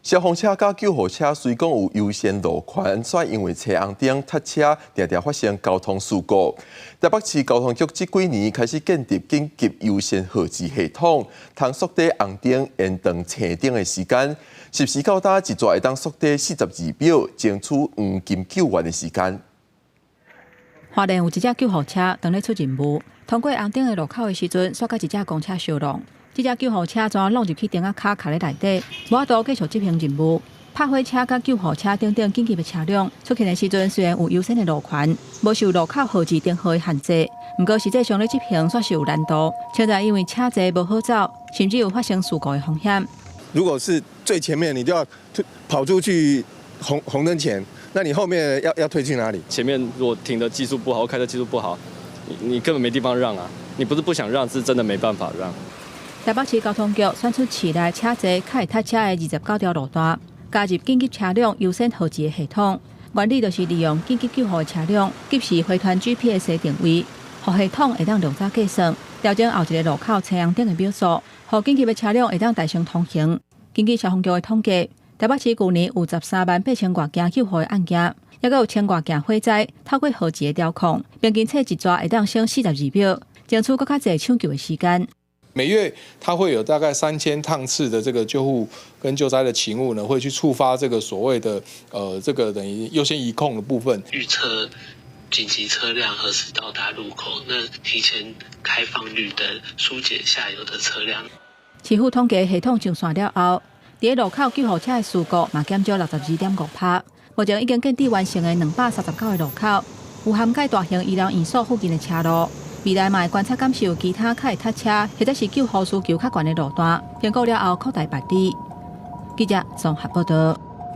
消防車佮救護車雖講有優先路權，卻因為青紅燈塞車，定定發生交通事故。台北市交通局這幾年開始建立緊急優先號誌系統，通縮短紅燈延長青燈的時間，實施到今一逝會當縮短42秒，爭取黃金救援的時間。花蓮有一隻救護車當咧出任務，通過紅燈的路口的時陣，煞佮一隻公車相挵。這隻救護車怎挵入去燈仔跤卡咧內底，無法度繼續執行任務。拍火車佮救護車等等緊急的車輛出勤的時陣，雖然有優先的路權，無受路口號誌燈號的限制，毋過實際上咧執行煞是有難度。現在因為車濟無好走，甚至有發生事故的風險。如果是最前面，你就要推跑出去紅燈前，那你後面要推去哪裡？前面如果停的技術不好，開車技術不好，你根本沒地方讓啊！你不是不想讓，是真的沒辦法讓。台北市交通局選出市內車濟較會塞車的29條路段，加入緊急車輛優先號誌的系統。原理就是利用緊急救護的車輛及時回傳 GPS 的定位，予系統會當量早計算，調整後一个路口青紅燈的秒數，予緊急的車輛會當代先通行。根據消防局的統計，台北市舊年有13萬8千外件救護的案件，抑閣有千外件火災，透過號誌的調控，平均測一逝會當省42秒，爭取閣較濟搶救的時間。每月它會有大概3000趟次的這個救護跟救災的勤務呢，會去觸發這個所謂的這個等於優先移控的部分。預測緊急車輛何時到達路口，那提前開放綠燈，疏解下游的車輛。市府統計系統上線了後，佇路口救護車的事故嘛減少62.5%。目前已經建置完成的239個路口，有涵蓋大型醫療院所附近的車路。未來嘛會觀察敢是有其他較會塞車，或者是救護需求較懸的路段，評估了後擴大辦理。記者綜合報道。